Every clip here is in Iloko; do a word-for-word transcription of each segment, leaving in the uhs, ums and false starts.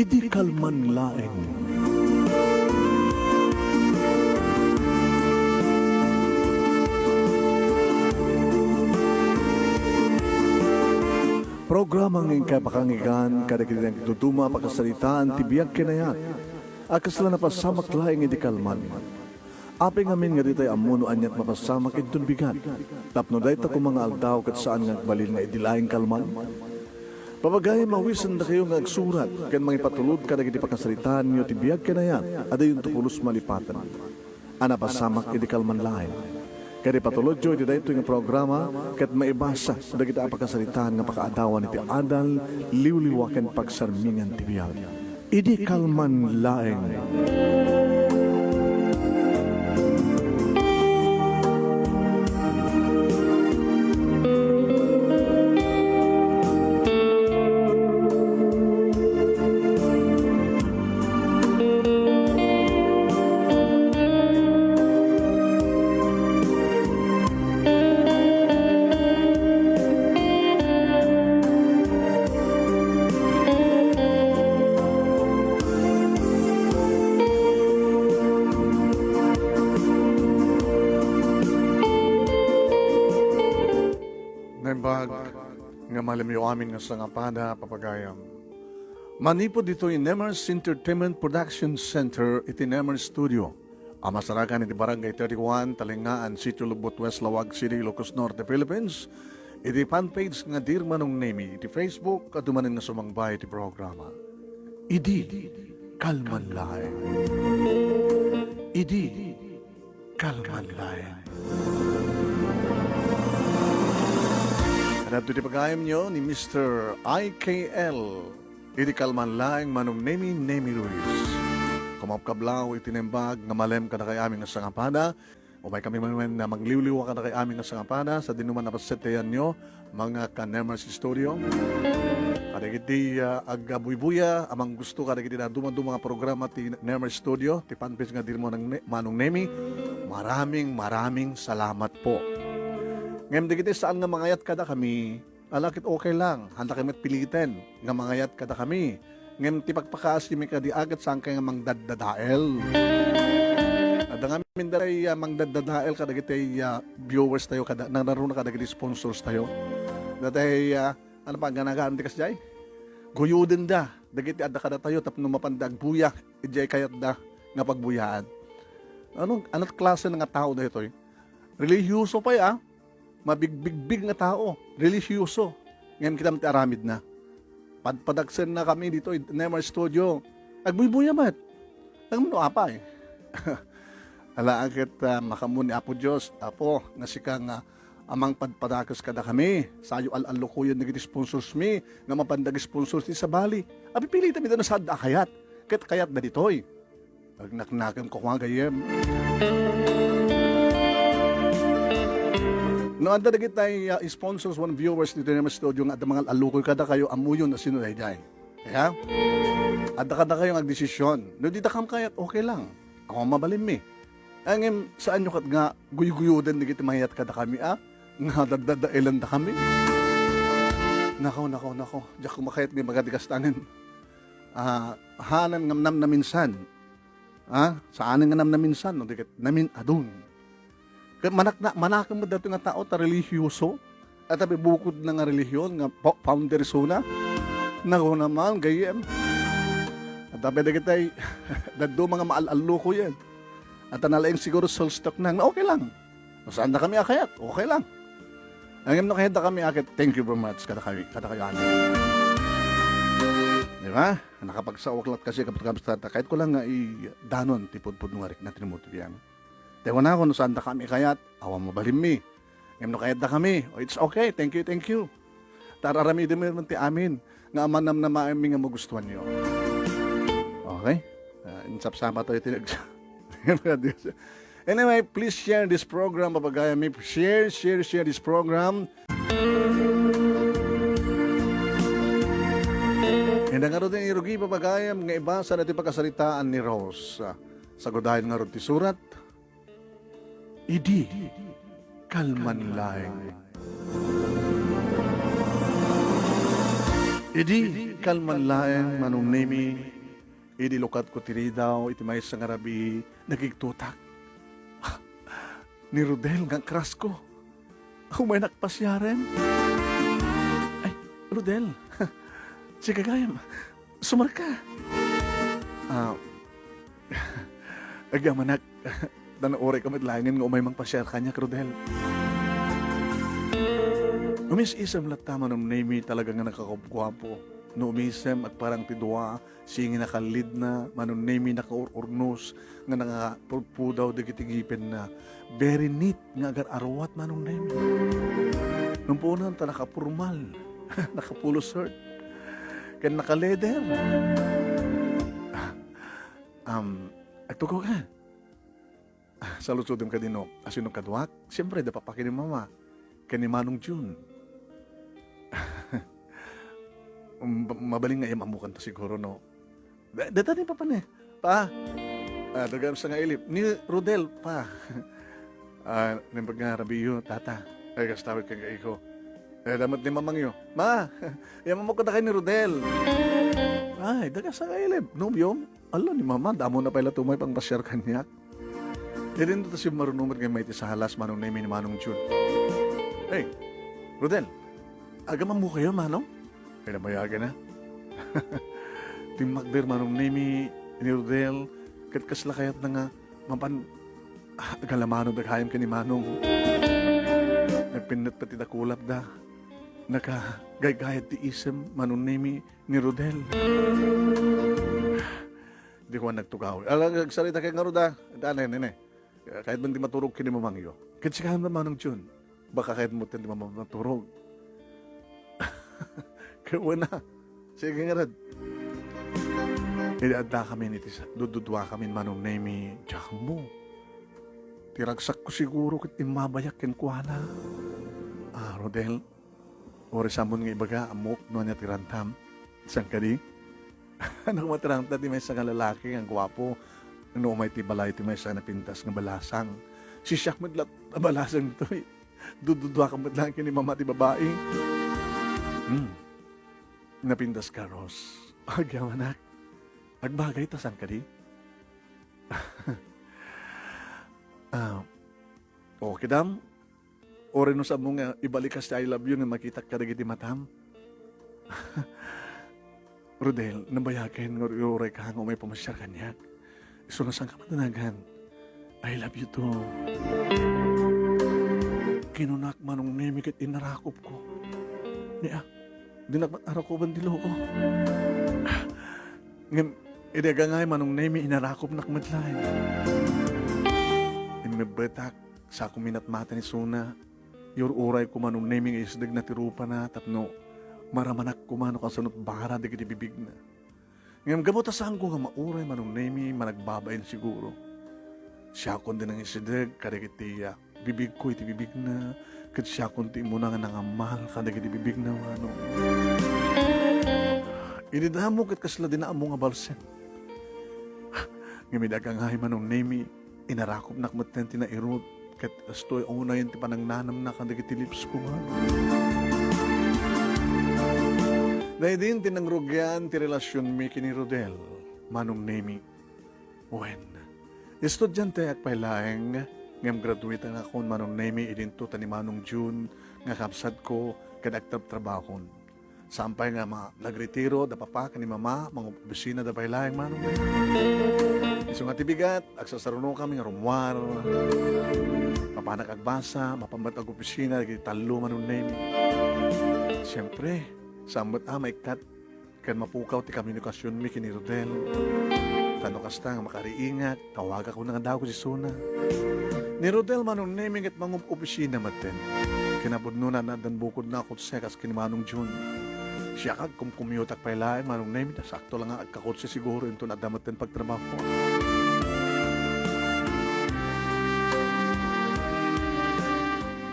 Idi kalman laeng. Programa nga inkay pakanggan kadagiti nagduduma a pakasaritaan ti biag ken ayat a kasla napasamak laeng idi kalman. Apay ngamin nga ditay ammo no aniat mapasamak inton bigat, tapno dayta koma nga aldaw ket saan nga agbalin nga idi laeng kalman? Papagayam, awisendakayo nga agsurat ken mangipatulod kadagiti pakasaritaanyo ti biag ken ayat a dayonto pulos malipaten a napasamak idi kalman laeng. Ket ipatulodyo iti daytoy nga programa ket maibasa dagiti a pakasaritaan nga pakaadawan iti adal, liwliwa ken pagsarmingan ti biag. Idi kalman laeng. Naimbag nga malemyo amin nga sangapada, papagayam. Manipud ditoy Nemers Entertainment Production Center iti Nemers Studio a masarakan iti Barangay thirty-one, Talingaan, Sitio Lubot West, Laoag City, Ilocos Norte, Philippines, iti fanpage nga Dear Manong Nemi iti Facebook, adu manen nga sumangbay iti programa. Idi kalman laeng. Idi kalman laeng. Kadagitoy ti pagayamyo ni Mister I K L. Idi kalman laeng, Manong Nemi, Nemi Ruiz. Kumakablaw iti naimbag nga malem kadakay amin nga sangapada. Umaykami manen a mangliwliwa kadakay amin nga sangapada sadino man a pasetteanyo, mga ka-Nemers Studio. Kadagiti, ah, agbuybuya a manggusto kadagiti dadumaduma nga programa ti Nemers Studio, ti fanpage nga Dear Manong Ne-, Manong Nemi. Maraming, maraming salamat po. Ngem dagiti saan nga mangayat kadakami, ala ket okay lang, haanda kami met piliten nga mangayat kadakami. Ngem ti pakpakaasimi kadi a ket saankay nga mangdaddadael. Adda ngamin daytoy, ah, mangdaddadael kadagiti, ah, viewers tayo, kada, nangruna kadagiti sponsors tayo. Daytoy, ah, ano pa, ganagaan ti kasdiay? Guyodenda dagiti adda kadatayo tapno mapanda agbuya idiay kayatda nga pagbuyaan. Ano, ano klase nga tao daytoy? Relihiyoso pay, ah. Mabigbigbig nga tao, relihiyoso. Ngem kitaem ti aramidna. Padpadagsenna kami ditoy Nemers Studio. Agbuybuya met. Ngem no apay? Ala ket, ah, makaammo ni Apo Dios, Apo, nga sika nga amang padpadakes kadakami. Sayo al-allukoyen dagiti sponsors mi nga mapanda ag-sponsor ti sabali. Apipilitami dayta no saanda a kayat. Ket kayatda ditoy. Agnaknakemko koma gayyem. No adda dagiti, ah, sponsors wenno viewers ditoy Nemers Studio nga adda mangal-allukoy kadakayo, ammoyon no sino daydiay. Kaya, adda kadakayo nga agdesisyon. No dida kami kayat, okay lang. Awan mabalinmi. Ngem, saanyo ket nga guyguyoden dagiti mayat kadakami, a? Nga daddadaelendakami. Nako, nako, nako. Diak koma kayat nga ibaga ti kastoy. Ah, saanen nga namnaminsan. Ah, saanen nga namnaminsan, no? Di ket namin-adun. Ket manak-, manakem met daytoy nga tao ta relihiyoso. At api bukodna nga relihiyon nga fo-, founders una. Nako naman, gayyem. At api dagitay, dadduma nga maal-allukoyen. At nalaing siguro sulstok na, na okay lang. No saandakami a kayat, okay lang. Ngem no kayaddakami a kayat, thank you very much kadakayo, kadakayo amin. Di ba? Nakapagsaok la't kasi kabsat-kabsat, kayatko lang nga idanon ti pudpudno nga rikna ti Timoteo. Ti kunakon, no saandakami a kayat, awan mabalinmi. Ngem no kayaddakami, oh, it's okay. Thank you, thank you. Ta ar-aramidem met ti amin nga amanamnamaenmi nga magustuanyo. Okay? Ah, insapsapa tayo tinag-, Anyway, please share this program, papagayam. Share, share, share this program. Inda ngarud ti irugi, papagayam, nga ibasa daytoy pakasaritaan ni Rose. Ah, sagudayen ngarud ti surat. Idi kalman laeng. Idi Kalman laeng, Manong Nemi, idi lukatko ti ridaw iti maysa nga rabii, nagigtotak. Ni Rodel nga crush ko. Umaynak pasiaren. Ay, Rodel. Sika gayam. Sumarka. Ah, agyamanak. Tan uray ka met laengen nga umay mangpasiar kaniak, Rodel. Umis-isem latta, Manong Nemi, talaga nga nakakagwapo. No umisem, agparang ti dua, sige, nakallidna, Manong Nemi, nakaur-urnos, nga nakapudpudaw dagiti ngipenna. Very neat nga agar-aruat, Manong Nemi. Nung punan ta nakapurmal, nakapolo shirt, ken nakaleder. Ah, um, agtugaw ka. Ah, saludsodem kadi no asino kaduak? Siyempre, da papa ken ni mama, ken ni Manong Jun. Um, ba-, mabalin nga iam-ammokanta siguro, no? Da-, data ni papa ni, "Pa, ah, dagam sa nga ilip." Ni Rodel, "Pa." Ah, nembag nga rabiyo, "Tata, ay, kasta met ken kaiko." Eh, damet ni mamangyo, "Ma, iam-ammok kadakay ni Rodel." Ay, daga sa nga ilip. Nobyom? Ala, ni mama, damo na pay la tumay pangpasiar kaniak. Idinto ta simmaruno met nga immay ti salas, Manong Nemi, ni Manong Jun. "Hey, Rodel, agam-ammokayo, Manong?" Pinabayagan na. Timmakder Manong Nemi ni Rodel, ket kasla kayatna nga mapan, ah, agalamano dagayam ken ni Manong. Nagpinnet pay ti dakulapda. Nakagaygayad ti isem, Manong Nemi, ni Rodel. Di ko nagtugaw. Ala, agsarita kay ngarud, ah. Ita, ne, ne, ne. Kayatmo ti maturog ken ni mamangyo. Ket sika, Manong Jun, baka kayatmo ti ma-, maturog. Ket wen a. Sige ngarud. Idi addakami iti sa-, dududuakamin, Manong Nemi, diak ammo. Ti ragsakko siguro ket immabayak kenkuana. Ah, Rodel, uray sammon nga ibaga, ammok no ania ti rantam. Saan kadi? Ania koma ti ranta ti maysa nga lalaki nga guapo, no umay ti balay ti maysa nga napintas nga balasang. Siak met la a balasang ditoy. Dududuakam met laeng ken ni mama ti babai. Hmm. Napintas ka, Ros. Agyamanak. Agbagayta, saan kadi? Ah, o, kidam, uray no saanmo nga ibalikas ti "I love you" nga makitak kadagiti matam. Rodel, nabayagen nga uray ka nga umay pamasiar kaniak. Isu nga sangkapatanagan. "I love you too." Kinunak, Manong Nemi, ket inarakopko. Ni, ah, dinak met arakuban ti loko. Ngem, idi agangay, Manong Nemi, inarakopnak met laeng. Immebbetak, sako minatmatan isuna. Iyur-urayko, Manong Nemi, nga isidegna ti rupana tapno maramanak koma no kasano't bara dagiti bibigna. Ngem gapu ta saanko nga mauray, Manong Nemi, managbabain siguro. Siakon ti nangisideg kadagiti, ah, bibigko iti bibigna, ket siakon ti immuna nga nangammal kadagiti bibigna, Manong. Idi damo ket kasla dina ammo nga balsem. Ngem idi agangay, Manong Nemi, inarakopnak metten ti nairut, ket kastoy unayen ti panangnanamna kadagiti lipsko, Manong. Daydi ti nangrugian ti relasionmi ken ni Rodel, Manong Nemi. Wen, estudianteak pay laeng, ngem graduate ngakon, Manong Nemi, idinto ta ni Manong Jun nga kabsatko ket agtrabtrabahon. Saan pay nga ma-, nagretiro da papa ken ni mama, mangopisina da pay laeng, Manong Nemi. Isu nga ti bigat, agsasarunokami nga rummuar. Mapanak agbasa, mapan met agopisina dagiti tallo, Manong Nemi. Siempre, saan met a maikkat ken mapukaw ti komunikasionmi ken ni Rodel. Ta no kasta nga makariingak, tawagakon nga dagus isuna. Ni Rodel, Manong Nemi, ket mangob-opisina metten. Kinapudnona, addan bukodna a kotse kas ken ni Manong Jun. Siak, agkumkumyutak pay laeng, Manong Nemi, ta sakto la nga agkakotse siguro inton adda metten pagtrabaho.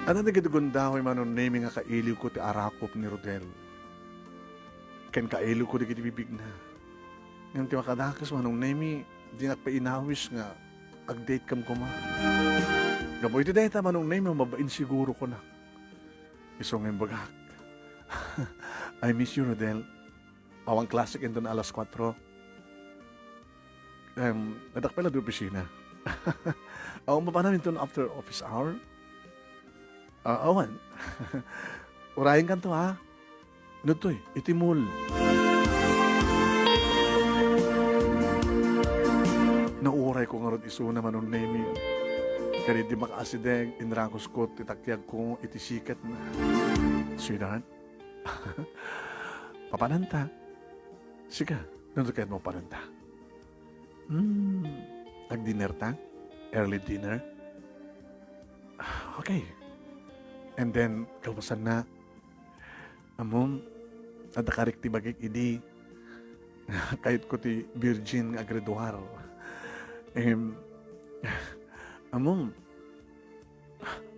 Adda dagiti gundaway, Manong Nemi, nga kailiwko ti arakop ni Rodel. Ken kailiwko dagiti bibigna. Ngem ti makadakes, Manong Nemi, dinak pay inawis nga ag-date kenkuana. Gapu iti dayta, Manong Nemi, mabain siguro kunak. Isu nga imbagak, "I miss you, Rodel." Awan class inton alas kuatro. Em, adda pay la di opisina. Awan mapanan inton after office hour. Ah, awan. Urayenkanto, ha? Ditoy, iti mall. Naurayko ngarud isuna, Manong Nemy. Kadi di makaasideg, inrakusko ti takiagko iti siketna. Sweetheart, papananta? Sika, nano kayatmo pananta? Hmm, agdinner ta? Early dinner? Ah, okay. And then, kalpasanna, ammom, adda karik ti bagik idi kayatko ti virgin nga agreduar. Em, ammom,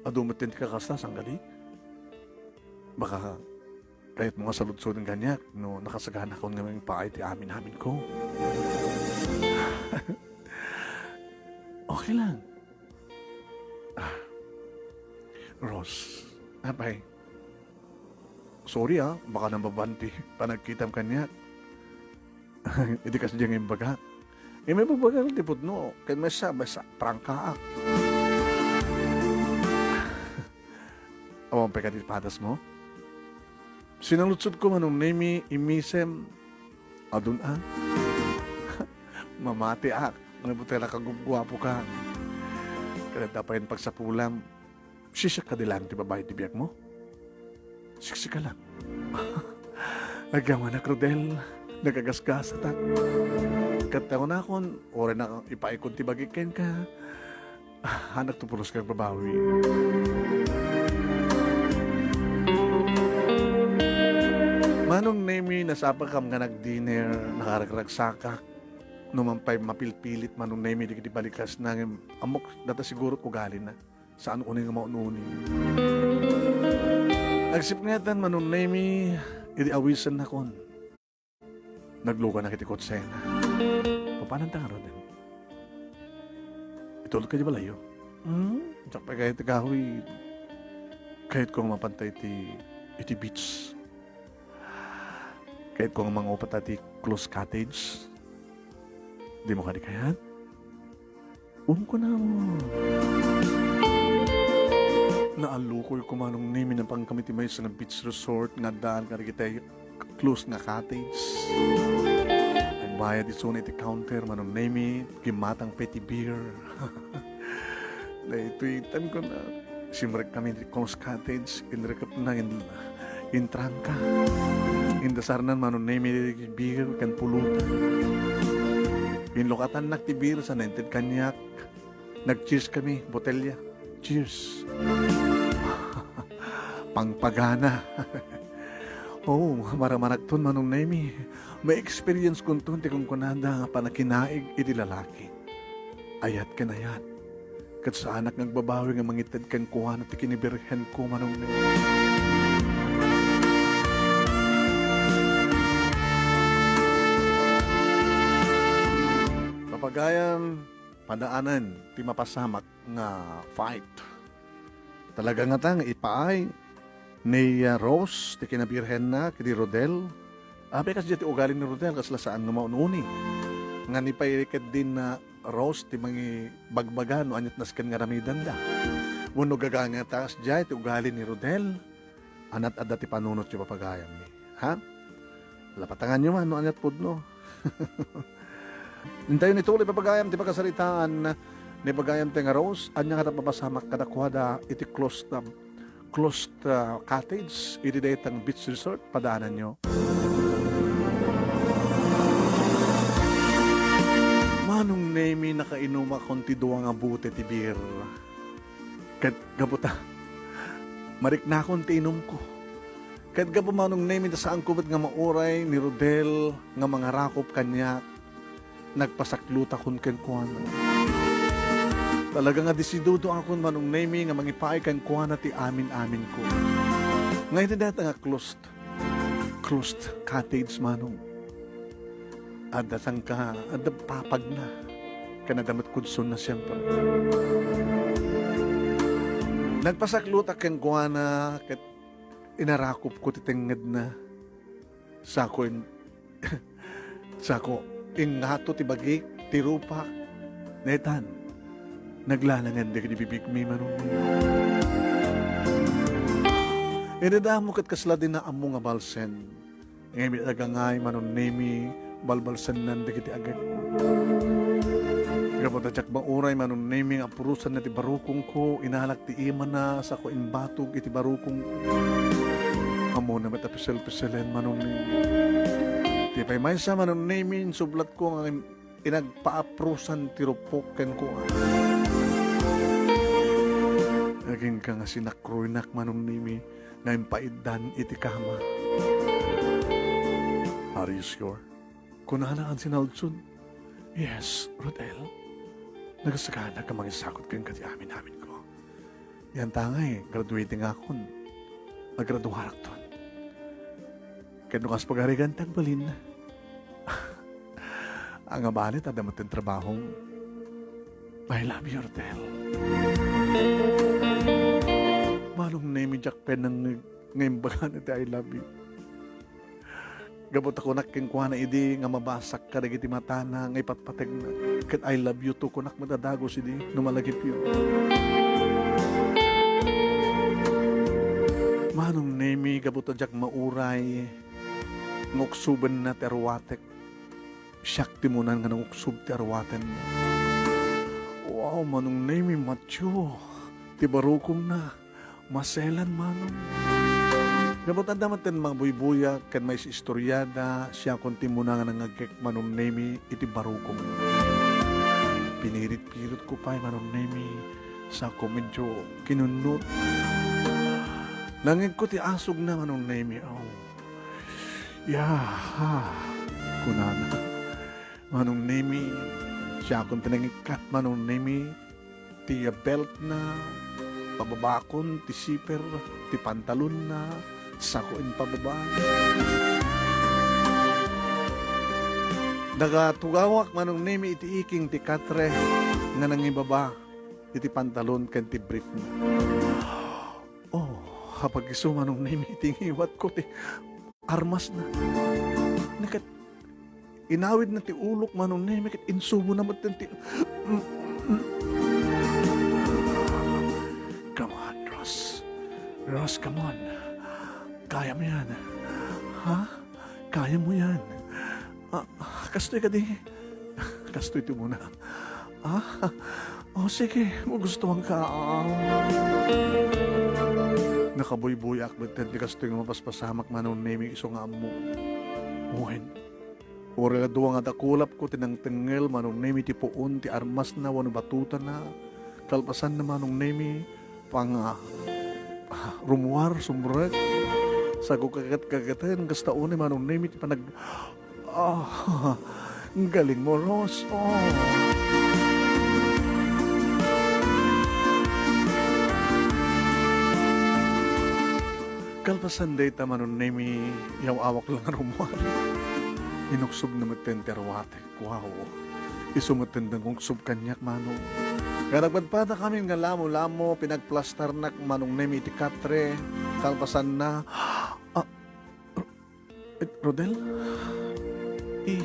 adu met ti kakasta, saan kadi? Baka kayatmo nga saludsoden kaniak no nakasaganakon nga mangpaay ti amin-aminko. Okay lang. Ah, Rose, apay, sorry, ah, baka nababan ti panagkitam kaniak. Idi kasdiay nga imbagak. Imbagak ti pudno, ken maysa, maysa, prangkaak. Awan pay kadi padasmo? Sinaludsodko, Manong Nemy, immisem, adun a. Mamatiak, nga buti la kagugguapoka. Ket adda pay pagsapulam, sisiak kadi laeng ti babai ti biagmo? Siksika lang. Agyamanak, Rodel, nagagasgasatak. Ket ta kunakon, uray na ipaikon ti bagik kenka, ah, haanakto pulos nga agbabawi. Manong Nemy, nasapakam nga nagdinner, nakaragragsakak. No man pay mapilpilit, Manong Nemy, dagiti balikasna, ngem ammok dayta siguro ugalina. Saan unay nga maun-uni. Agsipngetan, Manong Nemy, idi awisennakon. Nagluganak iti kotsena. Papananta ngaruden? Itulod ka di balayo? Hmm, diak pay kayat ti kahoy. Kayatko nga mapanta iti, iti beach. Kayatko nga mangupat iti close cottage. Dimo kadi kayat? Um, kunam. Naallukoyko, Manong Nemy, napan kami ti maysa nga beach resort nga addaan kadagiti close nga cottage. Nagbayad isuna iti counter, Manong Nemy, gimmatang pay ti beer. Daytoy, tan ko na, simrek kami iti close cottage, inrekepna, in-, intrangka. Indasarnan, Manong Nemy, iti beer ken pulutan. Inlukatannak ti beer, sa nainted kaniak. Nag-cheers kami, botelya. Cheers. Pangpagana. Oo, maramarakton, Manong Nemy. May experience kunton ti kunkunada nga panakinaig iti lalaki. Ayat ken ayat. Ket saanak nga agbabawi nga mangited kenkuana ti kinibirhenko, Manong Nemy. Papagayam, padaanen ti mapasamak nga fight. Talaga ngata nga ipaay ni, ah, Rose ti kinabirhenna ken ni Rodel. Apay, kasdiay ti ugali ni Rodel, kasla saan nga maun-uni. Ngan ipaay ketdin ni Rose ti mangibagbaga no aniat nasken nga aramidenda. Wenno gaga ngata kasdiay ti ugali ni Rodel. Aniat adda ti panunotyo, papagayammi. Ha? Lapatanganyo man no aniat pudno. Intayon ituloy, papagayam, ti pakasaritaan ni pagayam ti nga Rose, ania ngata mapasamak kadakuada iti closed, um, closed, uh, cottage iti daytang beach resort, padaananyo. Manong Nemy, nakainumakon ti dua nga bote ti beer. Ket gapu ta, mariknakon ti inumko. Ket gapu, Manong Nemy, ta saanko met nga mauray ni Rodel nga mangarakop kaniak, nagpasaklutakon kenkuana. Talaga nga desididoakon, Manong Nemy, nga mangipaay kenkuana ti amin-aminko. Nga iti dayta nga closed, closed cottage, Manong. Adda sangka, adda papagna. Ken adda met kudsonna, siempre. Nagpasaklutak kenkuana ket inarakopko ti tengngedna. Sakoen, Sako, ingato ti bagik, ti rupak, netan, naglanangan dagiti bibigmi, Manong Nemi. Inadamo ket kasla di naammo nga balsen. Ngem itagangay, Manong Nemi, balbalsennan dagiti agek. Gapu ta diak mauray, Manong Nemi, nga apurosanna ti barukongko, inalak ti imana, sako imbatog iti barukongko. Ammona met a pisel-piselen, Manong Nemi. Ti pay maysa, Manong Nemi, insublatko nga inagpaaprosan ti rupok kenkuana. Agingga nga sinakroynak, Manong Nemi, nga impaiddan iti kama. "Are you sure?" kunana a sinalsol. "Yes, Rodel. Nagasaganak a mangisakot kenka ti amin-aminko. Yan ta ngay, graduating akon. Agraduarakton. Ket no kas pagarigan ti agbalin, ania balet, adda met ti trabahom. I love you, Rodel." Manong Nemi, diak pay nangngeg nga imbagana ti "I love you." Gapu ta kunak kenkuana idi nga mabasak kadagiti matana nga ipatpategna. Ket "I love you too," kunak met a dagus idi no malagipyo. Manong Nemi, gapu ta diak mauray nga uksobenna ti aruatek, siak ti munan nga nanguksob ti aruatenna. Wow, Manong Nemi, matio ti barukongna. Maselan, Manong. Gapu ta adda met ti mabuybuyak ken maisistoriada, siakon ti muna nga nangagek, Manong Nemi, iti barukong. Pinirit-piritko pay, Manong Nemi, sako medio kinunnot. Nangngegko ti asugna, Manong Nemi, aw. "Yaha," kunana. Manong Nemi, siakon ti nangikkat, Manong Nemi, ti beltna, pababakon ti siper, ti pantalonna, sako impababa. Nagatugawak, Manong Nemi, iti iking ti katre nga nangibaba iti pantalon ken ti briefna. Oh, apag-isu, Manong Nemi, iti ngiwatko ti armasna. Nakat-, inawidna ti ulok, Manong Nemi, ket insubona met ti, "Come on, Ros. Ros, come on. Kaya mo yan. Ha? Kaya mo yan. Ah, kastoy kadi?" Kastoy ti umuna. "Ah, oh, sige, magustuhan ka, ah." Nakabuybuyak met ti kastoy nga mapaspasamak, Manong Nemi, isu nga ammo. Wen, uray la dua nga dakulapko ti nangtengngel, Manong Nemi, ti puon ti armasna wenno batutana. Kalpasanna, Manong Nemi, pang, ah, ah, rummuar, sumrek. Sako kagat-kagaten, kasta unay, Manong Nemi, ti panag-, Ah, galing mo, Ros. Oh. Kalpasan dayta, Manong Nemi, yaw-awak la nga rummuar. Inuksobna met ti aruatek. Wow. Isu met ti nanguksob kaniak, Manong. Nga nagpadpadakami nga lamo-lamo, pinagplastarnak, Manong Nemi, iti katre. Kalpasanna, ah, Eh, Rodel? Eh,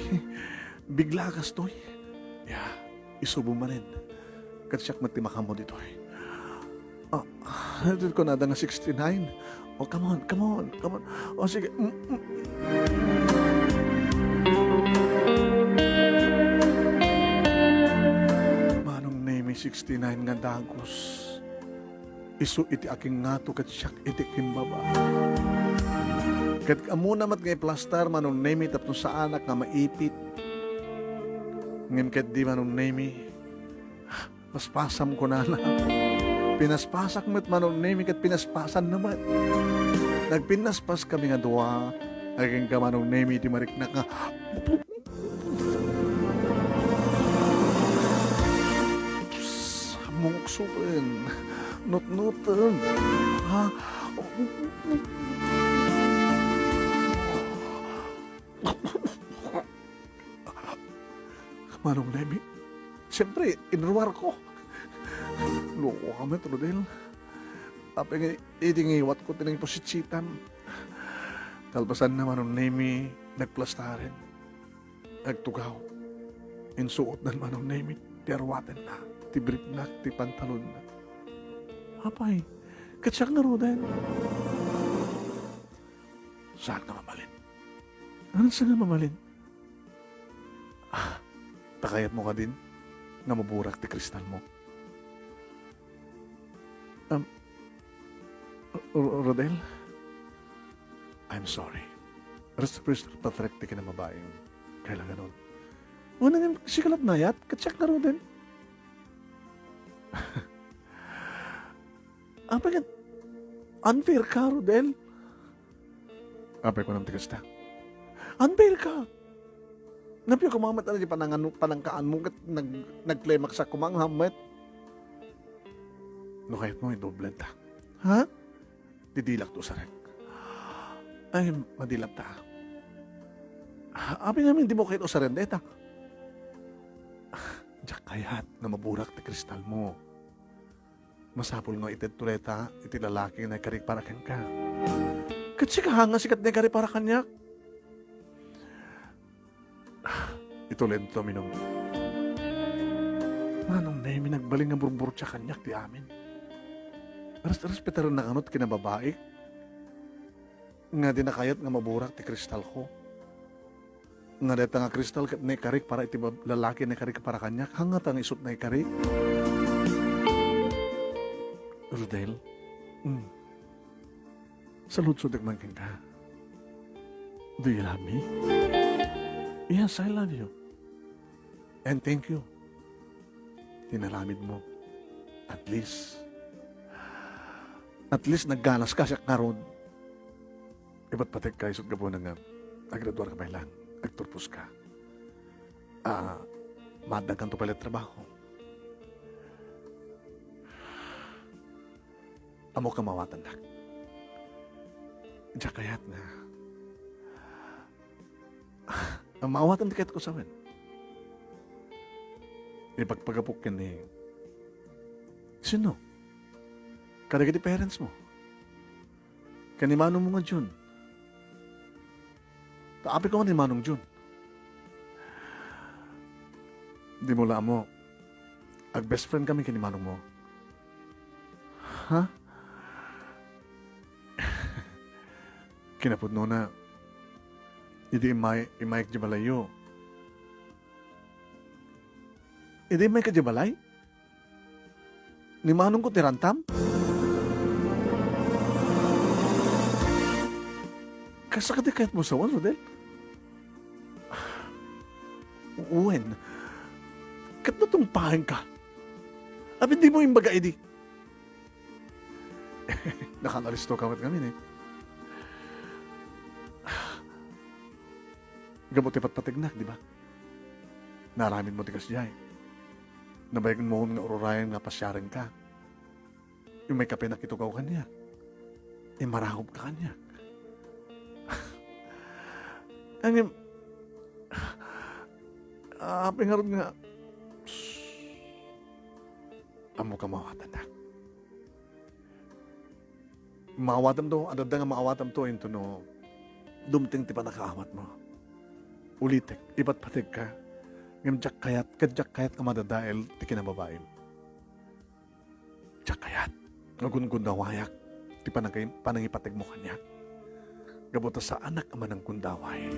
bigla a kastoy? Ya, isubo manen. Ket siak met ti makaammo ditoy. Ah, ditoy kunada nga sixty-nine. Oh, come on, come on, come on. Oh, sige. Mm, mm. Manong Nemi, sixty-nine nga dagus. Isu iti akingngato ket siak iti kimbaba. Ket ammona met nga iplastar, Manong Nemi, tapno saanak nga maipit. Ngem ket di, Manong Nemi, paspasam kunana. Pinaspasak met, Manong Nemi, ket pinaspasanna met. Nagpinnaspas kami nga dua. Agingga, Manong Nemi, ti mariknak nga Mungsuben, nutnuten, ha? Manong Nemi, siyempre, inruarko. Loko ka met, Rodel. Apay nga iti ngiwatko ti nangipusitsitsam. Kalpasanna, Manong Nemi, nagplastaren. agtugaw. Insuotnan Manong Nemi ti arwatenna, ti briefna, ti pantalonna. Apay, ket siak ngaruden? Saan nga mabalin? Anong saan nga mabalin? Ah, ta kayatmo kadin nga maburak ti kristalmo? Um, R-, R-, Rodel, I'm sorry. Res-, res-, patrek ti kinababaim. Kailangan nun. Unang sikalat nayat, ket siak ngaruden. Apay ket unfair ka, Rodel. Apay kunam ti kasta? Unfair ka. Napio koma met, ano, di panangan-, panangkaanmo ket nag-, nag-climax a koma nga hammet. No kayatmo, idoblen ta. Ha? Didilak to usaren. Ay, madilak ta. Apay ngamin dimo kayat usaren dayta? Diak kayat nga maburak ti kristalmo. Masapul nga itedto dayta iti lalaki nga naikari para kenka. Ket sika nga sikat naikari para kaniak. Ito lento, Minong. Manong Nemi, nagbalin nga burburtia kaniak ti amin. Res-, respetarennak kano ti kinababaik nga dina kayat nga maburak ti kristalko. Nga dayta nga kristal ket naikarik para iti bab-, lalaki, naikarik para kaniak. Hangata nga isut' naikarik. Rodel? Mm. Saludsodek man kenka. Do you love me? Yes, I love you. And thank you. Ti naramidmo. At least, at least nagganaska siak ngarud. Ipatpategka isut' gapuna nga aggraduarka pay lang, agturposka. Ah, maaddangkanto pay la ti trabaho. Ammok a maawatannak. Diak kayat nga, ah, maawatan ti kayatko sawen. Ipagpagapok ken ni, sino? Kadagiti parents mo? Ken ni manongmo nga Jun. Ta apay koma ni Manong Jun. Dimo la ammo. Ag-best friend kami ken ni manongmo. Ha? Kinapudnona, idi immay-, immayek di balayyo. Idi immayka di balay? Ni manongko ti rantam? Kasta kadi kayatmo sawen, Rodel? Wen, ket no tungpaenka, apay dimo imbaga idi? Nakalisto ka met ngamin, eh. Gapu ti patpategnak, di ba? Naaramidmo ti kasdiay. Nabayagmo nga ururayen nga pasiarenka. Immayka pay nakitugaw kaniak. Immarakopka kaniak. Ngem, apay ngarud nga, ammok a maawatannak. Maawatanto, adda nga maawatanto intono dumteng ti pannakaawatmo. Ulitek, ipatpategka, ngem diak kayat, ket diak kayat a madadael ti kinababaim. Diak kayat nga gunggunnawayak ti panangkay-, panangipategmo kaniak. Gapu ta saanak a mananggundaway.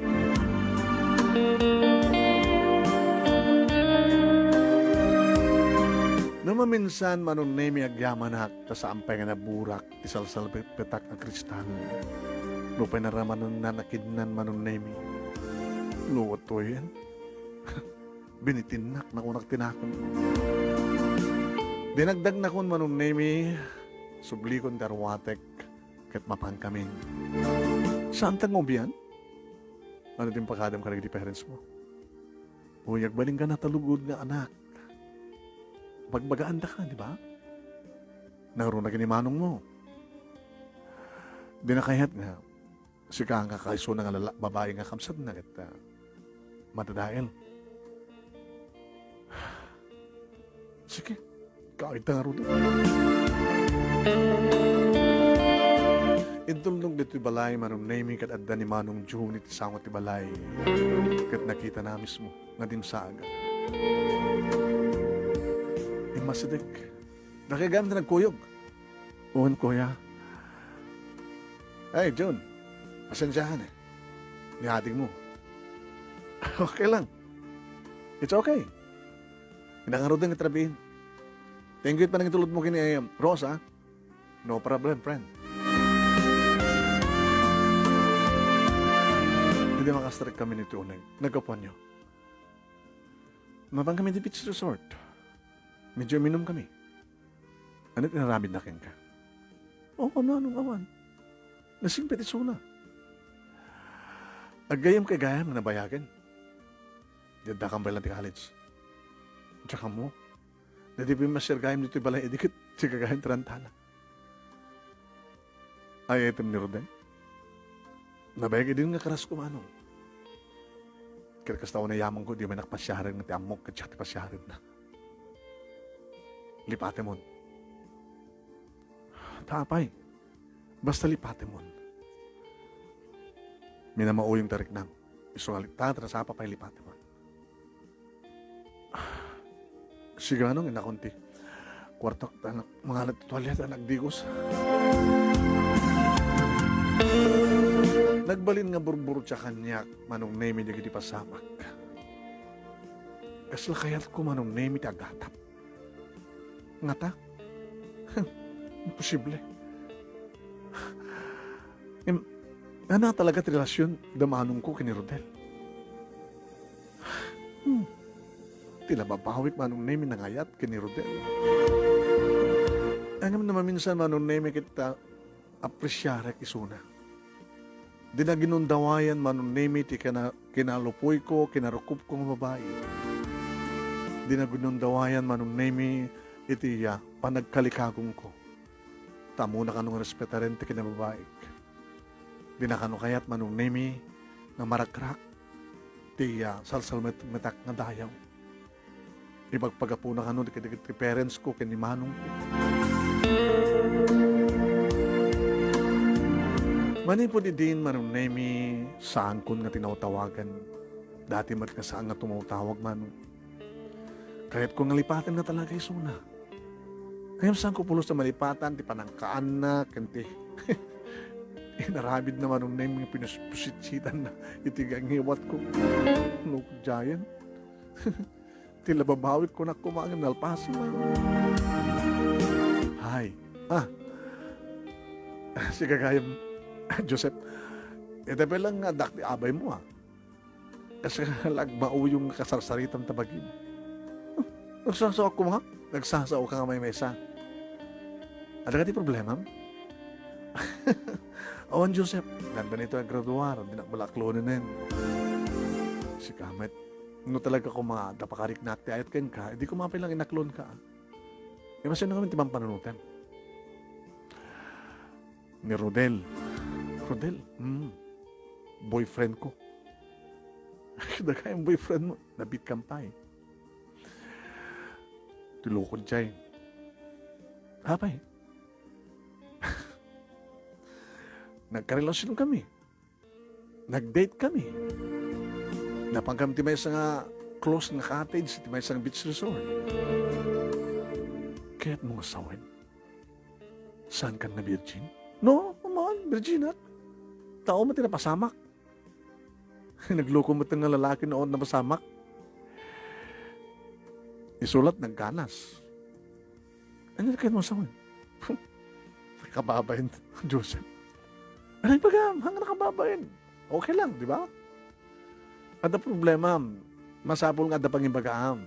No maminsan, Manong Nemi, agyamanak, ta saan pay nga naburak ti salsalpetpetak a kristal. Nupay naramanenna, nakidnan, Manong Nemi. Luotoyen. Binitinnak, nakunak ti nakon. Dinagdagnakon, Manong Nemi, sublikon ti arwatek, ket mapankamin. Saanta nga ubian? Ano ti impakadam kadagiti parents mo? Uy, agbalinka natalugod nga anak. Bagbagaandaka, di ba? Nangruna ken ni manongmo. Dina kayat nga sika nga kaisuna nga lala-, babai nga kabsatna ket, ah, madadael. Sige, kaita ngarud. Intulnog ditoy balay Manong Nemy ket adda ni Manong June iti sango ti balay. Ket nakitana mismo nga dimsaag. Immasideg. Dakay gayam ti nagkuyog. Wen, kuya. Ay, June. Pasensiakan, eh. Ni ading mo. Okay lang. It's okay. Inangaruden nga trabiin. Thank you iti panangitulod mo ken ni, eh, Rosa. No problem, friend. Idi makastrek kami ni Tuneng, naggapuanyo. Mapan kami ti beach resort. Medyo minum kami. Ania ti inaramidna kenka? O, ano, anong awan? Nasingpet isuna. Aggayam kay gayam nga nabayagen. Di adda kambay lang ti college. Diak ammo. Daydi pimasiar gayam ditoy balay idi ket ti gagayam tarantana. Ay, item ni Rodel. Nabayag idin nga karas ko, Manong. Ket kasta, nayamanko, di man nakpasiaren nga ti ammok ket siak ti pasiarenna. Lipatemon. Ta apay, basta lipatemon. Minamauyong ti riknam. Isu nga litat, ta sapa pay lipatemon. Sige, Manong, innakon ti kuartok, ta mangan ti tualya, ta agdigos. Nagbalin nga burburtia kaniak, Manong Nemy, dagiti pasamak. Kasla kayatko, Manong Nemy, ti agatap. Ngata? Imposible. Im-, ania talaga ti relasion da manongko ken ni Rodel? Hmm. Ti la babawik, Manong Nemy, nangayat ken ni Rodel. Ngem no maminsan, Manong Nemy, ket ta apresiarek isuna. Dina ginundawayan, Manong Nemy, ti kina-, kinalupuyko, kinarukopko nga babai. Dina ginundawayan, Manong Nemy, iti, ah, panagkalikagongko. Ta ammona kano nga respetaren ti kinababaik. Dina kano kayat, Manong Nemy, nga marakrak ti, ah, salsalmet-, metak nga dayaw. Ipagpagapuna kano dagiti parents ko ken ni manong ko. Manipud idin, Manong Nemy, saankon nga tinawtawagan. Dati met nga saan nga tumawtawag, Manong. Kayatko nga lipatenna talaga isuna. Ngem saanko pulos a malipatan ti panangkaanna ken ti inaramidna, Manong Nemy, nga pinuspusitsitanna iti ngiwatko. No, giant. Ti la babawik kunak koma ngem nalpasen, Manong. Hay. Ah. Si gagayam, Joseph. Ita pay lang nga addak ti abaymo, ah. Kasla agmauyong nga kasarsaritam ta bagim. Nagsasaoak koma. Nagsasaoka nga maymaysa. Adda kadi problemam? Awan, Joseph. Nanda nito a graduar, dinak bala aklonen. Sika met. No talaga koma adda pakariknak ti ayat kenka, idi koma pay lang inaklonka. Ibasin na kami ti pampanunotem. Ni Rodel. Rodel? Hmm. Boyfriend ko. Dagay ang boyfriend mo. Nabitkam pay. Tulukod jay. Apay. Nagkarelasyon kami. Nag-date kami. Napan kami ti maysa nga close nga cottage, ti maysa nga beach resort. Kayatmo nga sawen? Saankan nga virgin? No, aman, virginak. Tao met ti napasamak. Nagloko met nga lalaki no napasamak. Isulat nagkanas. Ano kayatmo sawen? Nakababain, Joseph. Ano yung pagam? Hanggang nakababain. Okay lang, di ba? Adda problema, masapul nga adda pangimbagaam.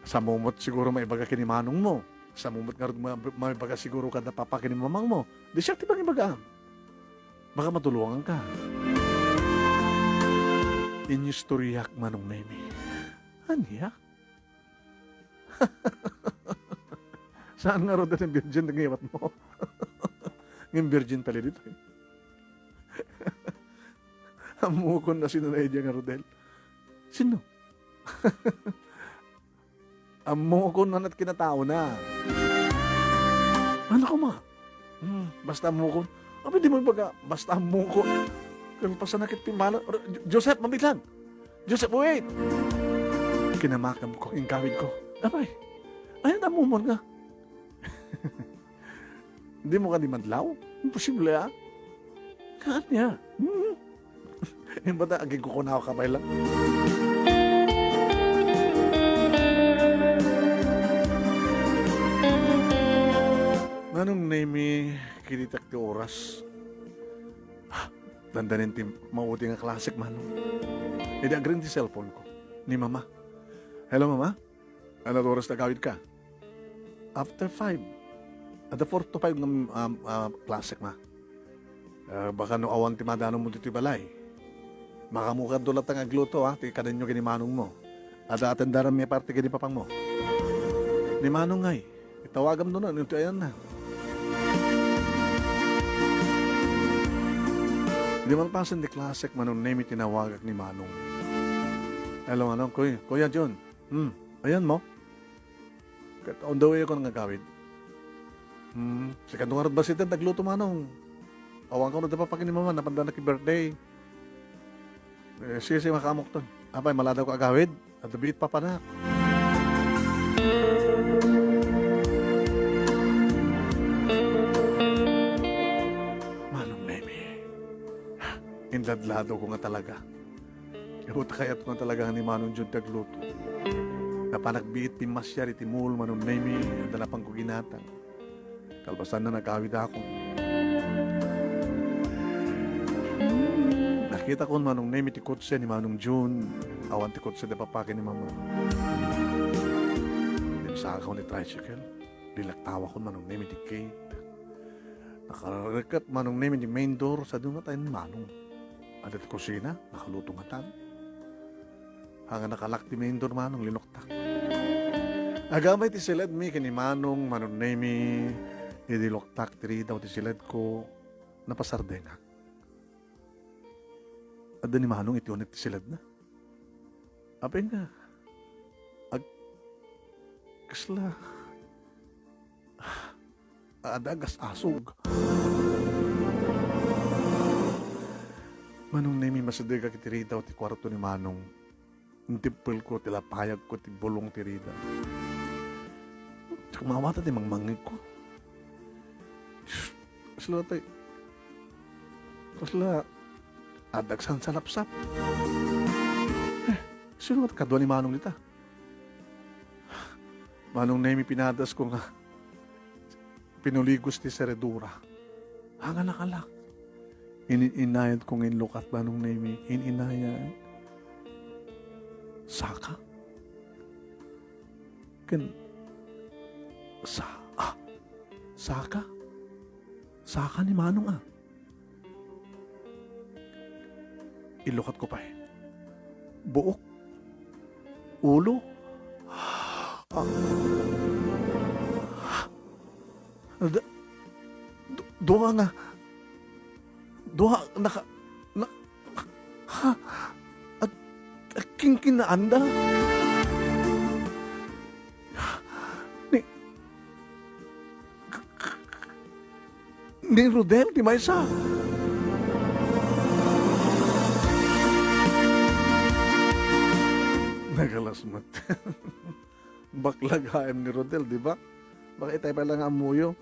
Samumot siguro maibaga ken ni manong mo. Samumot nga ma-, maibaga siguro kada papa ken ni mamang mo. Di siya ti pangimbagaam. Baka matulungan ka. Inistoryak, Manong Nemy. Ania? Saan nga Rodel ang virgin nga iwat mo? Ngem virgin pala dito, eh. Ammokon no sino na idya nga Rodel. Sino? Ammokon no anat kinataona. Ano ka ma? Hmm, basta ammokon. Apay dimo ibaga, basta ammokon. Kalpasan na ket pimmanaw. Joseph, mabilang! Joseph, wait! Kinamakam ko, inkawid ko. Apay, ay, ammom nga. Dimo kadi madlaw? Imposible, ah. Haan niya. Hmm. Imbata, agigkukunaw ka pa lang. Manong Nemi, kinitak ti oras. Ah, dandanin ti maudi nga classic, Manong. Idi agring ti cellphone ko. Ni Mama. Hello, Mama? Ano oras nagawid ka? After five. Adda four to five nga, um, ah, classic, Ma. Ah, baka no awan ti madanonmo ditoy balay. Makamukadto latta nga agluto, ha, ti kanenyo ken ni manongmo. Adda atendaranmi aparte ken ni papangmo. Ni Manong ngay, itawagamto no, no ti ayanna. Di malpasen ti classic, Manong Nemi, tinawagak ni Manong. Hello, Manong. Kuy-, Kuya John. Hmm, ayanmo? Ket on the way ako nga agawid. Hmm, sika ngarud bassit ti agluto, Manong. Awan ko no di pa pakinimama, napanda naki-birthday. Eh, sige, sige, makaamok ton. Apay, maladaw ka agawid? Adda biit papanak. Manong Nemi, inladladaw ko nga talaga. Ibuta kayat ko talaga ni Manong Jun ti agluto. Napanak biit pimmasiar iti mall, Manong Nemi, adda napan ko ginatang. Kalpasanna, nagawid ako. Nakita ko, Manong Nemi, ti kotse ni Manong Jun. Awan ti kotse ti papaki ni Mama. Dimsaka ko ni tricycle. Linaktawa ko, Manong Nemi, ti gate. Nakareket, Manong Nemi, ti main door, sa duna tayo ni Manong. Adda ti kusina, nakaluto nga tan. Haan nga nakalak ti main door, Manong, linuktak. Agamay ti siledmi ken ni Manong, Manong Nemi, idi luktak ti ridaw ti siledko, napasardengak. Adda ni Manong iti unek ti siledna. Apay nga, ag-, kasla, adda agas-asog. Manong Nemi, masidegak iti ridaw ti kuarto ni Manong. Intippelko ti lapayagko ti bulong ti ridaw. Diak maawatan ti mangmangngegko. Kasla tay, kasla, adda agsansalapsap. Eh, sino nga kadua ni Manong dita? Manong Nemi, pinadasko nga pinuligos ti seredura. Haan nga nakalak. In-, in-inayat ko nga inlukat, Manong Nemi. In-inayat. Saka? Ken, sa-, ah, saka? Saka ni Manong, ah. Ilukat ko pay. Buok. Ulo. Ah. Da-, du-, duha nga, duha naka-, na-, ha? Ag-, agkinkinnaanda? Ni, ni Rodel, ti maysa. Nagalas met. Bakla gaem ni Rodel, di ba? Baka itay pa lang ammuyo.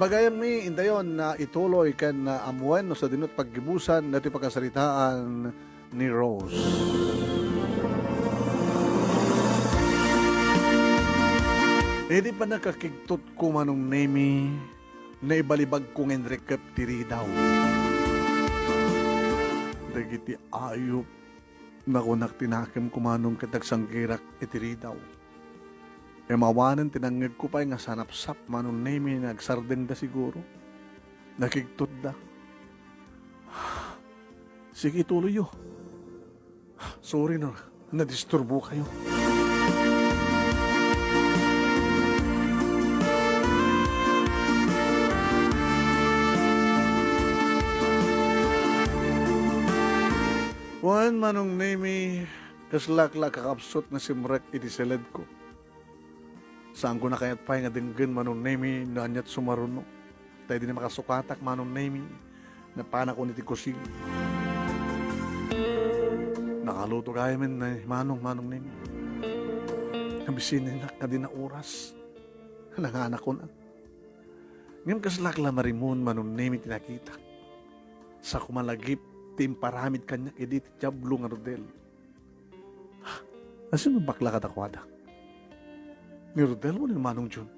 Pagayammi, indayon, ah, ituloy ken, ah, amuen no sadino ti paggibusan daytoy pakasaritaan ni Rose. Idi pannakakigtotko, Manong Nemi, naibalibagko nga inrikep ti ridaw. Dagiti ayup, nakunak ti nakemko, Manong, ket agsanggirak iti ridaw. Ngem awanen ti nangngegko pay nga sanapsap, Manong Nemi, nga agsardengda siguro. Nakigtotda. Sige, ituloyyo. Sorry no nadisturbo kayo. Wen, Manong Nemi, kaslak la kakabsut nga simrek iti seledko. Saanko a kayat pay nga denggen, Manong Nemi, no aniat sumaruno. Ta idi makasukatak, Manong Nemi, napanakon iti kusina. Nakaluto gayamen ni Manong, Manong Nemi. Nabisininak nga di na oras. Nanganakon. Ngem kaslak la marimon, Manong Nemi, ti nakitak. Sa kumalagip ti imparamid kaniak idi ti Diablo nga Rodel. Asino bakla kadakuada? Ni Rodel wenno ni Manong Jun?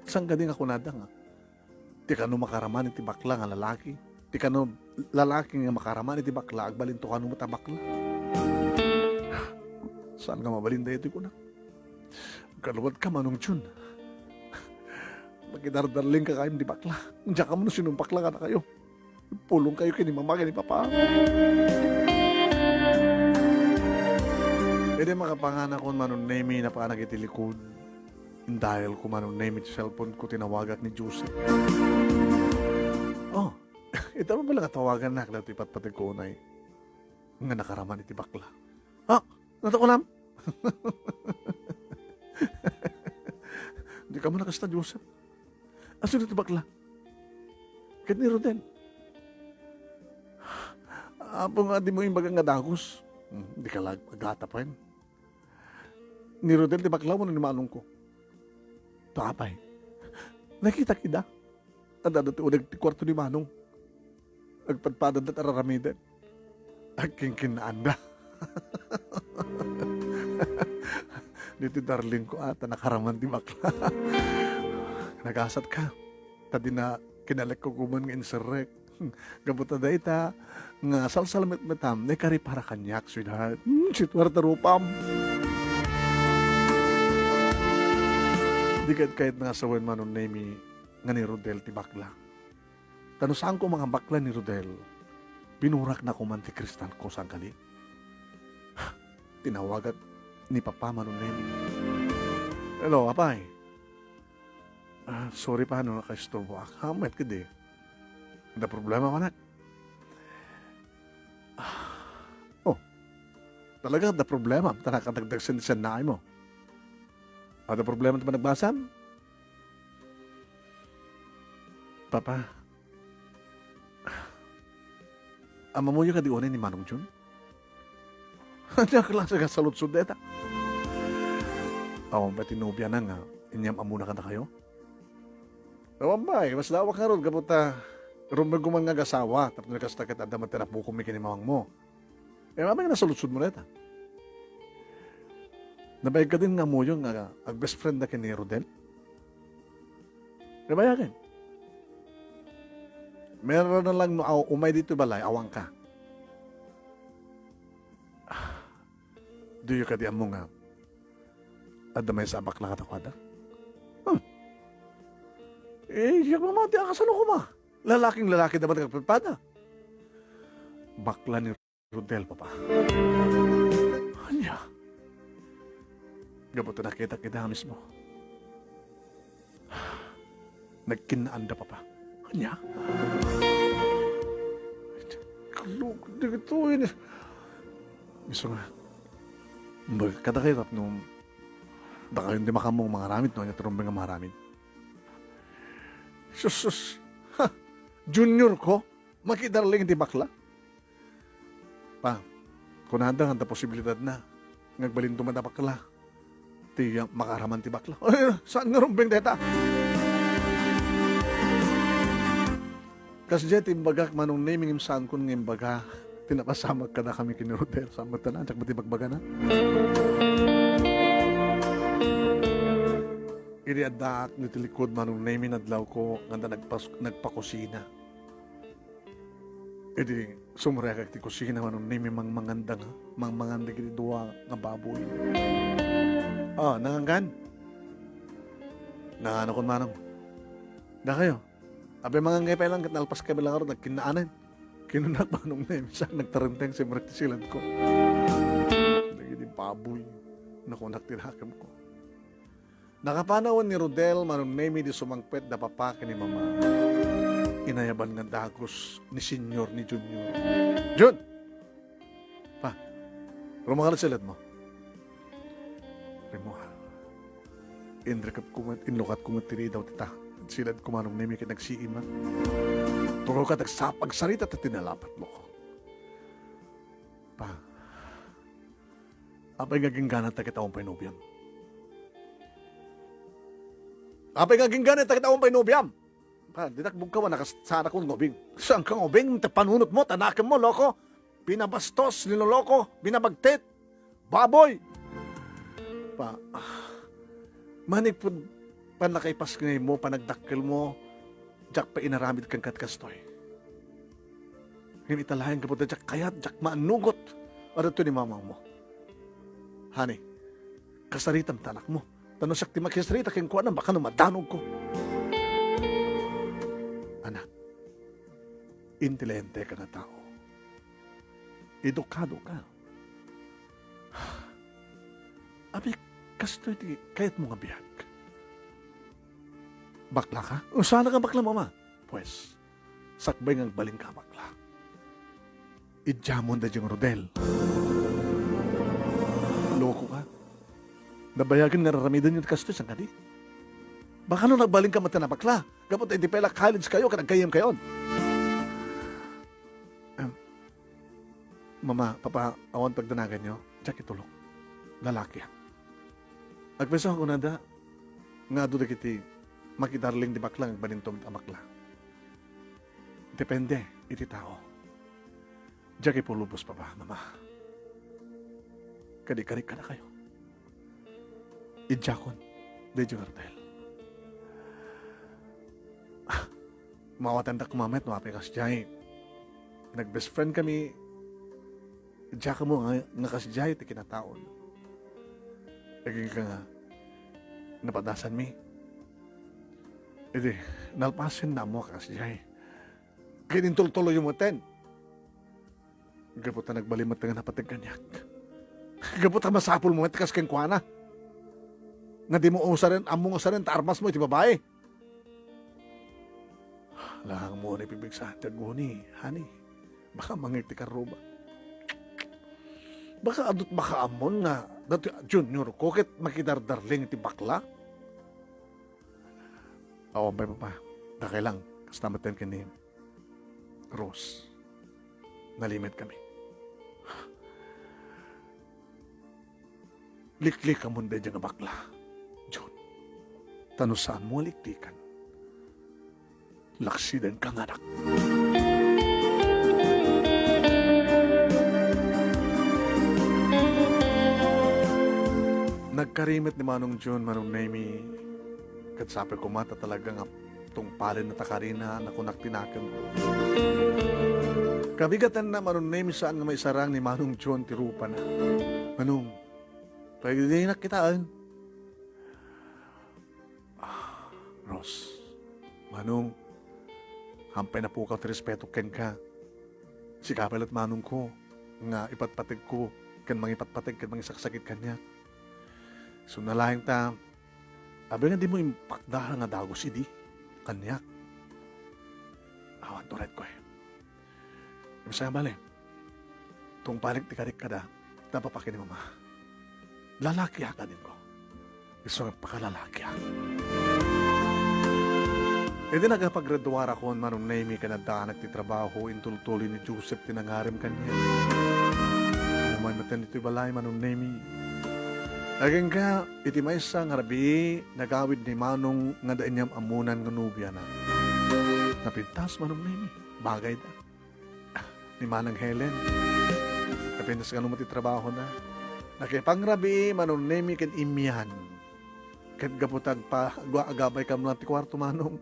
Saan kadi nga kunada nga ti kano makaraman iti bakla nga lalaki? Ti kano lalaki nga makaraman iti bakla, agbalinto kano met a bakla? Saan nga mabalin daytoy kuna? Agkaluad ka, Manong Jun. Makidardarling ka kayem ti bakla. Diak ammo no sino bakla kadakayo. Pulong kayo ken ni Mama ken ni Papa. Idi makapanganakon, Manong Nemi, napanak iti likod. Indayalko, Manong Nemi, ti cellphone ko, tinawagak ni Joseph. Oh, ita mo pala nga tawagannak daytoy patpateg ko unay nga nakaraman iti bakla. Ha? Natakunam? Di ka mo nakasta, Joseph. Asino ti bakla? Ket ni Rodel. Apo nga di mo imbaga nga dagus. Hmm, di ka lag-, agata pa yun. Ni Rodel ti bakla wenno ni Manong ko? Apay. Nakitak ida. Adda ti uneg ti kuarto ni Manong. Agpadpadanda ti ar-aramiden. Agkinkinnaanda. Ditoy darling ko, ah, ta nakaraman ti bakla. Nagasat ka. Ta di na kinalek ko kuman nga inserrek. Gapu ta dayta nga salsalmetmetam, naikari para kaniak, sweetheart. Hmm, sweetheart a rupam. Di ket kayat nga sawen, Manong Nemi, nga ni Rodel ti bakla. Ta no saanko a mangabakla ni Rodel, binurakna koman ti kristalko, saan kadi? Tinawagak ni Papa, Manong Nemi. Hello, apay. Ah, sorry pa no nakaisturboak. Ha, met kadi. Adda problema, anak? Ah, oh, talaga adda problema. Ta nakadagdag sen-, sennaay mo. Adda problema ti panagbasam? Papa, ammoyo kadi unay ni Manong Jun? Ania a klase nga saludsod dayta? Awan pay ti nobiana nga inyam-ammona kadakayo? Awan pay, masdaawak ngarud gapu ta rumbengko man nga agasawa, tapno kasta ket adda met ti napukommi ken ni mamangmo. Eh, mamay nga nasaludsodmo dayta. Nabayag kadin nga ammoyo nga ag-best friend da ken ni Rodel? Nabayagen. Meron na lang no aw-, umay ditoy balay, awan ka. Diyo kadi ammo nga adda maysa a bakla kadakuada? Hmm. Eh, siak mamati a kasano koma? Lalaking lalaki da met nga agpadpada. Bakla ni Rodel, Papa. Ania? Gapu ta nakitak ida mismo. Nagkinnaanda, Papa. Ania? Kalog, dagitoy. Isu nga, imbag kadakayo tapno dakayon ti makaammo nga mangaramid no ania ti rumbeng nga mangaramid. Sus, sus. Ha! Junior ko? Makidarling ti bakla? Pa, kunada nga adda posibilidadna nga agbalinto met a bakla ti, ah, makaaraman ti bakla. Ay, saan nga rumbeng dayta? Kasdiay ti imbagak, Manong Nemi, ngem saankon nga imbaga ti napasamak kadakami ken ni Rodel. Saan met ta, diak met ibagbagana. Idi addaak ditoy likod, Manong Nemi, nadlawko nga adda nagpas-, nagpakusina. Idi sumrekak ti kusina, Manong Nemi, mangmanganda nga, mangmanganda dagiti dua nga baboy. Oh, nangangan? Nanganakon, Manong. Dakayo. Apay, mangan kayo pay lang ket nalpas kayo lang ngarud, nagkinnaanen. Kinunak, Manong Nemi, sa nagtarenteng si Mark ti siladko. Dagiti baboy, nakunak ti nakemko. Nakapanawen ni Rodel, Manong Nemi, di sumangpet da papa ken ni mama. Inayaban nga dagus ni Senior ni Junior. Jun! Pa, rumakal siladmo. Rimuar. Inrikepko met, inlukatko met ti ridaw ti ta. Siladko, Manong Nemi, ket nagsiimak. Tugaw ka, tagsap-, agsarita ta tinalapat, loko. Pa, apay nga ginggana ta ket awan pay nobiam? Apay nga ginggana ta ket awan pay nobiam? Pa, dinak bugkawan, nakas-, saan ako ngubing. Saan ka ngubing? Ti panunot mo, tanakem mo, loko. Binabastos, niloloko, binabagtit. Baboy! Pa, manipud pannakaipas ngay mo, panagdakkel mo, diak pa inaramid kenka ti kastoy. Ngem ita laeng gapu ta diak kayat, diak maanugot. Adto ni mamang mo. Honey, kasaritam ta anakmo. Ta no siak ti makisarita kenkuana, baka no madanogko. Anak, intelihente ka nga tao. Edukado ka. Abi, kastoy ti kayatmo nga biag. Bakla ka? Usanak a bakla, mama. Pues, sakbay nga agbalin ka, bakla. Idiamon daydiay nga Rodel. Loko ka. Nabayagen nga raramidenyo ti kastoy, saan kadi? Baka no nagbalin ka met a bakla, gapu ta idi pay la college kayo, ket aggayyem kayon. Em, Mama, Papa, awan pagdanaganyo, diak itulok. Lalakiak. Agpayso a kunada nga adu dagiti makidarling ti bakla nga agbalinto met a bakla. Depende iti tao. Diak ipulubos, Papa, Mama. Kadi-kadi kadakayo. Idiakon daydiay nga Rodel. Ah, mawatendak koma met no apay kasdiay. Nag-best friend kami. Idiak koma nga, nga kasdiay ti kinataon. Agingga nga napadasanmi. Idi, nalpasen na mo kasdiay. Ket intultuloyyo metten. Gapu ta nagbalin met nga napateg kaniak. Gapu ta masapulmo met kas kenkuana. Nga dimo usaren, ammom usaren ta armasmo iti babai. Laangmo ni pipigsa ti aguni, honey. Baka mangngeg ti karruba. Baka adut baka ammon nga datoy a junior ko ket makidardarling iti bakla. Awan pay, Papa. Dakay lang. Kasta metten ken ni Rose. Nalimed kami. Liklikamon daydiay nga bakla, Jun. Ta no saanmo a liklikan, laksidenka nga anak. Nagkari met ni Manong Jun, Manong Nemy, ket sapay koma ta talaga nga tungpalenna ta karina, nakunak ti nakemko. Kabigatanna, Manong Nemy, saan nga maisarang ni Manong Jun ti rupana. Manong, pwede dinak kitaen? Ah, Rose, Manong, awan pay napukaw ti respeto kenka. Sika pay la't manongko nga ipatpategko ken mangipatpateg ken mangisaksakit kaniak. Isuna laeng ta, abi nga dimo impakdara nga dagus idi kaniak. Awan turedko, eh. Masaya bale. Tungpalek ti karik kada, ta papa ken ni mama. Lalakiak, adingko. Isu nga pakalalakiak. Idi nagapaggraduarakon, Manong Nemy, ken addaanak ti trabaho, intultuloy ni Joseph ti nangarim kaniak. Umay metten ditoy balay, Manong Nemy. Agingga, iti maysa nga rabii, nagawid ni Manong nga adda inyam-ammonan nga nobiana. Napintas, Manong Nemy. Bagayda. Ni Manang Helen. Napintas kano met ti trabahona. Nakipangrabii, Manong Nemy, ken Imian. Ket gapu ta agpa-, agwa-, agabay kami lang ti kuarto, Manong.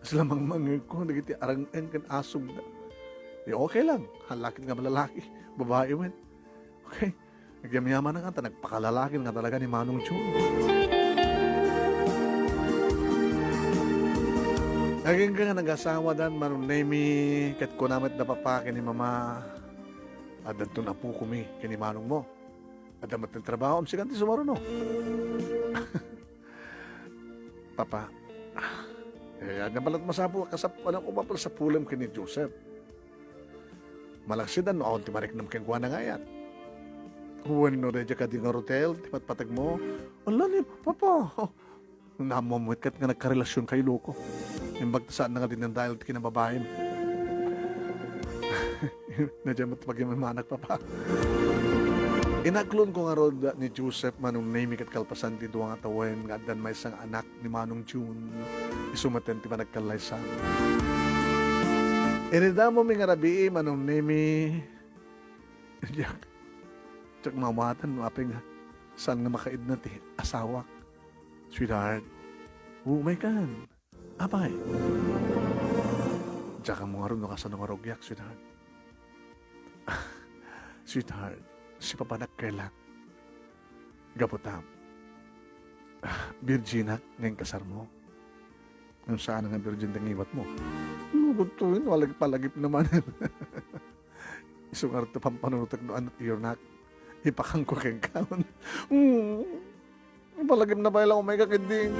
Sila mangmangngegko dagiti areng-eng ken asugda. Di okay lang. Haan la ket nga malalaki, babai met. Okay. Agyamyaman nga ta nagpakalalakin nga talaga ni Manong Jun. Agingga nga nagasawadan, Manong Nemi, ket kuna met da papa ken ni mama, "Addanton apokomi ken ni manongmo. Adda met ti trabaho, sikan ti sumaruno." "Papa, eh, adda pala masapul, kasap-, ano ko ba pala sapulem ken ni Joseph? Malaksid no awan ti mariknam kenkuana nga ayat." "Wenno, daydiay kadi nga Rodel, ti patpategmo?" "Ala ni, papa, naammoam met ket nga nagkarelasionka, loko. Imbag ta saanna nga dinadael ti kinababaim." "Daydiay met pagimanak, papa." Inaklonko ngarud ni Joseph, Manong Nemi, ket kalpasan ti dua nga tawen nga addan maysa nga anak ni Manong Jun, isu met ti panagkallaysa. Inidammomi nga rabii, Manong Nemi. Diak, diak maawatan no apay nga saan nga makaidna ti asawak. "Sweetheart, umay kan. Apay?" "Diak ammo ngarud no kasano nga rugiak, sweetheart." "Sweetheart, si papanak kayla. Gapu ta, ah, virginak nga inkasarmo. Ngem saan nga virgin ti ngiwatmo?" "Lugod to, palagip-palagip naman." "Isu ngarud ti pampanunotek no ania ti iyornak. Ipakangko kenka." "Hmm. Palagipna pay la, umayka ketdi."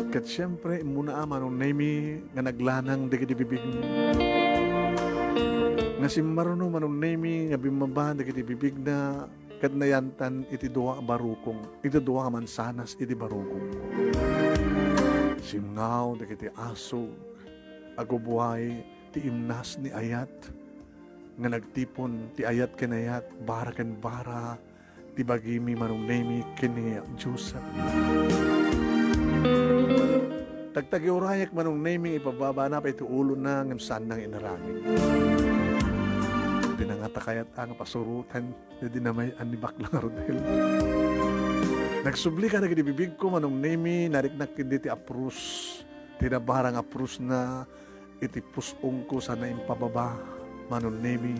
Ket siempre, immuna a, Manong Nemi, nga naglanang dagiti bibigmi. Nga simmaruno, Manong Nemi, nga bimmaba dagiti bibigna, ket nayantan iti dua a barukong, iti dua a mansanas iti barukong. Simngaw dagiti asug, agubbuay ti imnas ni ayat, nga nagtipon ti ayat ken ayat, bara ken bara, ti bagimi, Manong Nemi, ken ni Joseph. Tagtagiurayek, Manong Nemi, ipababana pay ti ulona, ngem saanna nga inaramid. Pinangata kayat a nga pasuroten daydi namay-an ni bakla nga Rodel. Nagsubli kadagiti bibigko, Manong Nemi, nariknak ketdi ti aprus, ti nabarang aprusna iti pus-ongko sana impababa, Manong Nemi,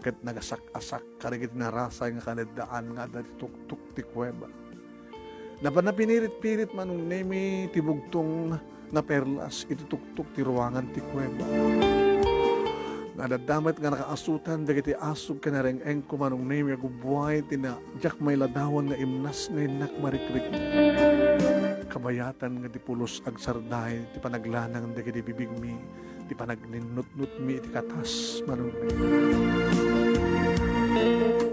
ket nagasak-asak kadagiti narasay nga kaleddaan nga adda ti tuktok ti kuweba. Napanna pinirit-pirit, Manong Nemi, ti bugtong nga perlas iti tuktok ti ruangan ti kuweba. Nga adda met nga nakaasutan dagiti asug ken nareng-engko, Manong Nemi, agubbuay ti na-, diak mailadawan nga imnas nga innak marikrikna. Kabayatan nga di pulos agsarday ti panaglanang dagiti bibigmi, ti panagninnutnotmi iti katas, Manong Nemi.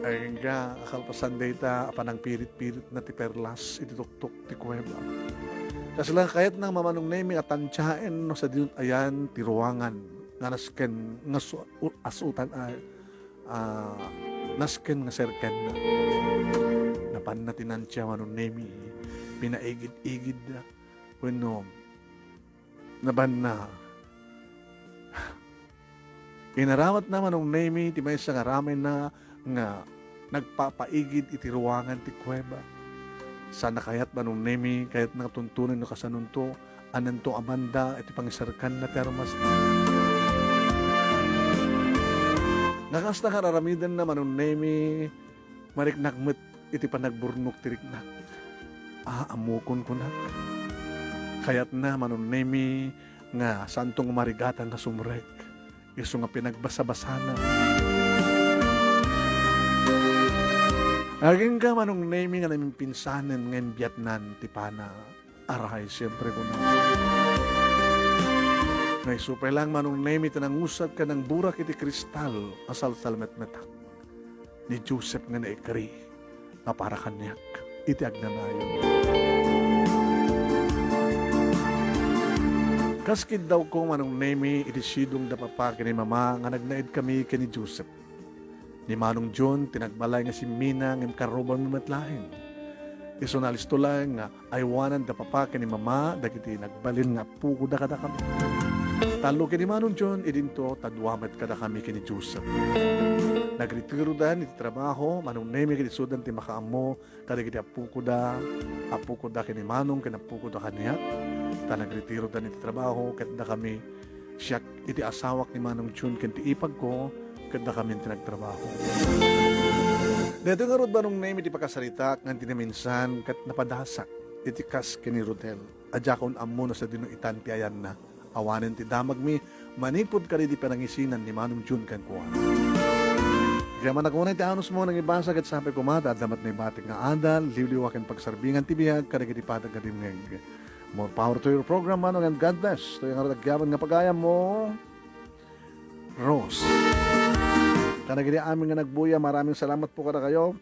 Agingga a kalpasan dayta a panangpirit-piritna ti perlas iti tuktok ti kuweba. Kasla kayatna nga Manong Nemi a tantiaen no sadino ti ayan ti ruangan nga nasken nga su-, u-, asutan a, a, nasken nga serkenna. Napanna tinantia, Manong Nemi, pinaigid-igidda. Wenno, nabanna. Inaramidna, Manong Nemi, ti maysa nga aramidna nga nagpapaigid iti ruangan ti kuweba. Saanna kayat, Manong Nemi, kayatna nga tuntunen no kasanonto, ananto a banda iti pangiserkanna ti armas. Nga kasta nga ar-aramidenna, Manong Nemi, mariknak met iti panagburnok ti riknak. "A, ammokon," kunak. Kayatna, Manong Nemi, nga saanto nga marigatan nga sumrek, isu nga pinagbasabasana. Agingga, Manong Nemi, nga namimpinsanen nga imbiatnan ti pana. "Aray, siempre," kuna. Nga isu pay lang, Manong Nemi, ti nangusat ken nangburak iti kristal a salsalmetmetak ni Joseph nga naikari nga para kaniak iti agnanayon. Kas kiddawko, Manong Nemi, iti sidong da papa ken ni mama nga nagnaedkami ken ni Joseph. Ni Manong John ti nagbalay nga simmina ngem karrubaanmi met laeng. Isu nalisto laeng nga aywanan da papa ken ni mama dagiti nagbalin nga appokoda kadakami. Tallo ken ni Manong John idinto ta dua met kadakami ken ni Joseph. Nagretirodan iti trabaho, Manong Nemi, ket isudan ti makaammo kadagiti appokoda, appokoda ken ni Manong ken appokoda kaniak, ta nagretirodan iti trabaho ket dakami, siak iti asawak ni Manong Jun ken ti ipagko, ket dakami ti nagtrabaho. Daytoy ngarud, Manong Nemi, ti pakasaritak nga dinaminsan ket napadasak. iti kas ken ni Rodel. Diakon ammo no sadino itan ti ayanna. Awanen ti damagmi manipud kadagiti panangisinan ni Manong Jun kenkuana. Gayam a nakunay ti anusmo, nangibasa ket sapay koma ta adda met naibatik nga adal, liwliwa ken pagsarbingan ti biag kadagiti patag nga dimngeg. More power to your program, Manong, and God bless. Toy nga ngarud agyamanen nga pagayammo, Rose. Kadagiti amin nga nagbuya, maraming salamat po kadakayo.